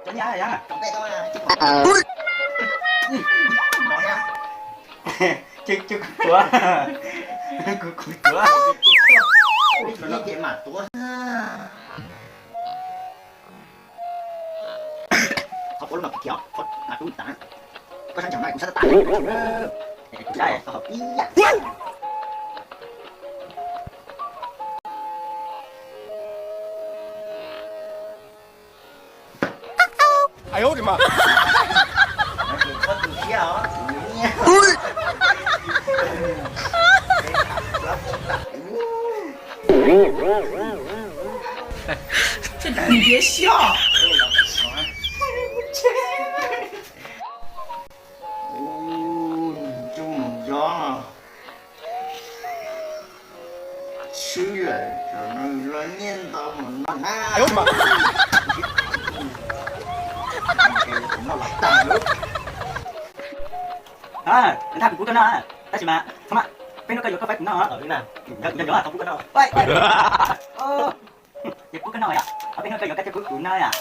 Ua nyab ya. Ces, ces kuv tuav, kuv, kuv tuav. Qhov puav leej no khiav, qhov mas tub tas, koj sab ntsag no kuv sab tas. Kuv sab tau hauv ib yam. Ua, ntsej muag nyob no, swb lawm, los nyiaj ntau mus no na. Noj los tag lawm. Thaj, kuv pub koj noj, tab sis mas txhob maj, peb hnub koj yuav koj faib kuv noj. Nco nco, txhob pub koj noj. Ces pub koj noj yom, peb hnub koj yuav koj thiaj pub kuv noj yom.